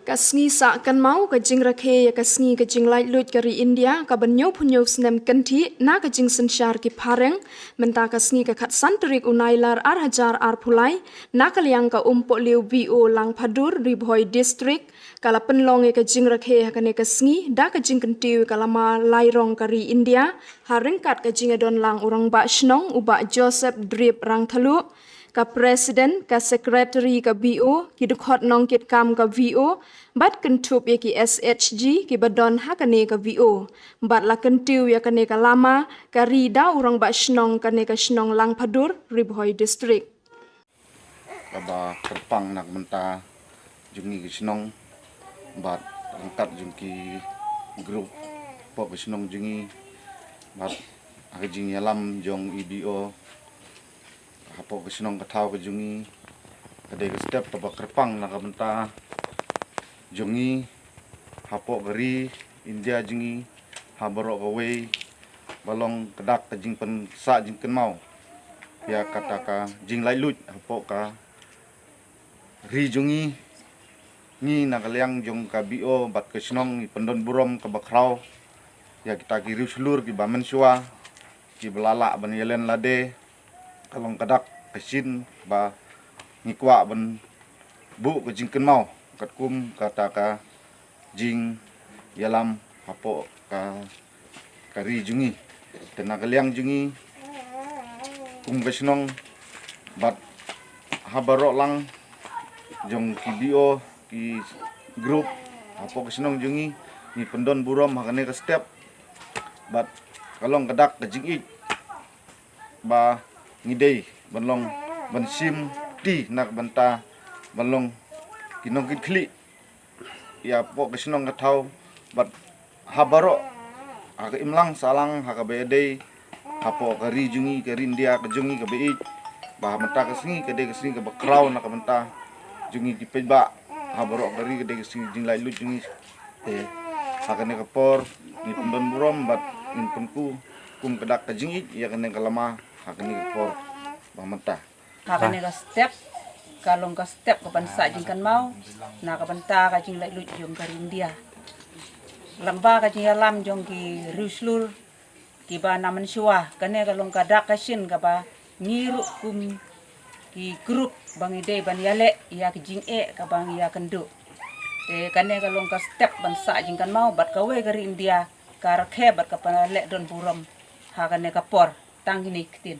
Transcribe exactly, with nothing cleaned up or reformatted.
Ka sngi sah kynmaw ka jingrakhe ïa ka sngi ka jinglaitluid ka ri India ka ban hynñiewphew hynñiew snem kynthih na ka jingsynshar ki phareng, mynta ka sngi ka khatsan tarik u Nailar ar hajar arphew lai, na ka liang ka Umpohliew V O Langphadur, Ri Bhoi District, ka la pynlong ïa ka jingrakhe ha kane ka sngi da ka jingkyntiew ïa ka lama lairong ka ri India, ha ryngkat ka jingïadon lang u Rangbah Shnong u Bah Joseph Drip Rangthaluh, ka President, ka Secretary ka V O, ki dkhot nongkitkam ka V O, bad kynthup ïa ki S H G kiba don ha kane ka V O. Bad la kyntiew ïa kane ka lama ka ri da u Rangbah Shnong kane ka shnong Langphadur, Ri Bhoi District. Kaba kyrpang na ka bynta jong ngi ki shnong bad ryngkat jong ki group hapoh ka shnong jong ngi bad ha ka jingïalam jong i V O hapoh ka shnong ka thaw ka jong ngi, ka dei ka step kaba kyrpang na ka bynta jong ngi hapoh ka ri India jong ngi, ha baroh kawei ba long ka dak ka jingpynsah jingkynmaw ïa kata ka jinglaitluid hapoh ka ri jong ngi. Ngi na ka liang jong ka V O bad ka shnong ngi pyndon burom kaba khraw ïa kita ki riewshlur kiba mynshuwa, kiba la lah ban ïalam lade. Ka long ka dak ka shin ba ngi kwah ban buh ka jingkynmaw katkum kata ka jingïalam hapoh ka, ka ri jong ngi. Te na ka liang jong ngi kum ka shnong bad ha baroh lang jong ki V O, ki group hapoh ka shnong jong ngi, ngi pyndon burom ha kane ka step bad ka long ka dak ka jingïeit ba ngi dei ban long ban shim ti na ka bynta ban long ki nongkitkhlieh ïa hapoh ka shnong ka thaw bad ha baroh ha ka imlang sahlang ha kaba ïadei hapoh ka ri jong ngi, ka ri India ka jong ngi kaba ïeit. Ba ha mynta ka sngi ka dei ka sngi kaba khraw na ka bynta jong ngi ki paidbah, ha baroh ka ri ka dei ka sngi jinglaitluid jong ngi. Te ha kane ka por ngi pyndon burom bad ngin pynkup kum ka dak ka jingïeit ïa kane ka lama ha kane ka por ba mynta. Ha kane ka step ka long ka step ka ban sah jingkynmaw na ka bynta ka jinglaitluid jong ka ri India. Lyngba ka jingïalam jong ki riewshlur kiba na mynshuwa, kane ka long ka dak ka shin kaba ngi ruh kum ki group ba ngi dei ban ïaleh ïa ka jingeh kaba ngi ïakynduh. Te kane ka long ka step ban sah jingkynmaw bad kawei ka ri India ka rakhe bad ka pynleh don burom ha kane ka por. Tang kine ki ktien.